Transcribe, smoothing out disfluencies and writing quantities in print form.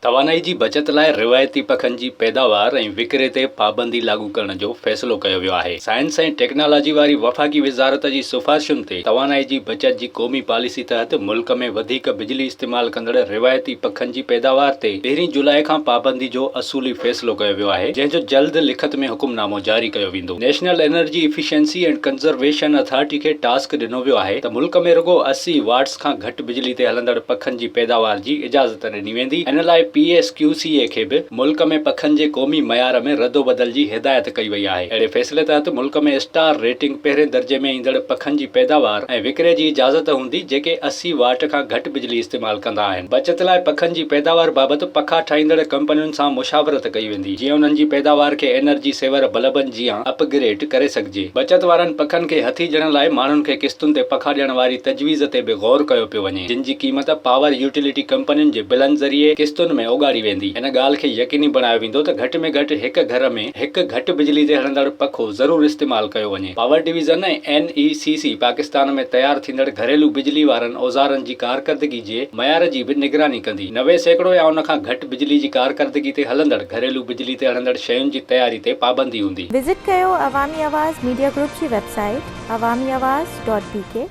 توانائي جي بچت لاء روايتي پکن جي پيداوار ۽ وڪري تي پابندي لاڳو ڪرڻ جو فيصلو ڪيو ويو آهي. سائنس ۽ ٽيڪنالاجي واري وفاقي وزارت جي سفارشن تي توانائي جي بچت جي قومي پاليسي تحت ملڪ ۾ وڌيڪ بجلي استعمال ڪندڙ روايتي پکن جي پيداوار تي پهرين جولاء کان پابندي جو اصولي فيصلو ڪيو ويو آهي جنهن جو جلد لکت ۾ حڪم نامو جاري ڪيو ويندو. National energy efficiency and conservation authority کي ٽاسڪ ڏنو ويو آهي ته ملڪ ۾ رڳو 80 واٽس کان گهٽ بجلي تي هلندڙ پکن جي پيداوار جي اجازت ڏني ويندي، ان لاء پي ايس ڪيو سي اي کي به ملڪ ۾ پکن جي قومي معيار ۾ ردوبدل جي هدايت ڪئي وئي آهي. اهڙي فيصلي تحت ملڪ ۾ اسٽار ريٽنگ پهرين درجي ۾ ايندڙ پکن جي پيداوار ۽ وڪري جي اجازت هوندي جيڪي 80 واٽ کان گهٽ بجلي استعمال ڪندا آهن. بچت لاء پکن جي پيداوار بابت پکا ٺاهيندڙ ڪمپنين سان مشاورت ڪئي ويندي جيئن انهن جي پيداوار کي انرجي سيور بلبن جيان اپ گريڊ ڪري سگهجي. بچت وارن پکن کي هٿي ڏيڻ لاء ماڻهن کي قسطن تي پکا ڏيڻ واري تجويز تي به غور ڪيو پيو وڃي. جن جي قيمت پاور يوٽيلٽي ڪمپنين جي بلن ذريعي قسطن ۾ اوڳاڙي ويندي. ان ڳالهه کي يقيني بڻايو ويندو ته گهٽ ۾ گهٽ هڪ گهر ۾ هڪ گهٽ بجلي تي هلندڙ پکو ضرور استعمال ڪيو وڃي. Power division ۽ N E C C Pakistan ۾ تيار ٿيندڙ گهريلو بجلي وارن اوزارن جي ڪارڪردگي جي معيار جي به نگراني ڪندي. 90% يا ان کان گهٽ بجلي جي ڪارڪردگي تي هلندڙ گهريلو بجلي تي هلندڙ شين جي تياري تي پابندي هوندي. وزٽ ڪيو عوامي آواز ميڊيا گروپ جي website Awami Awaz dot B K.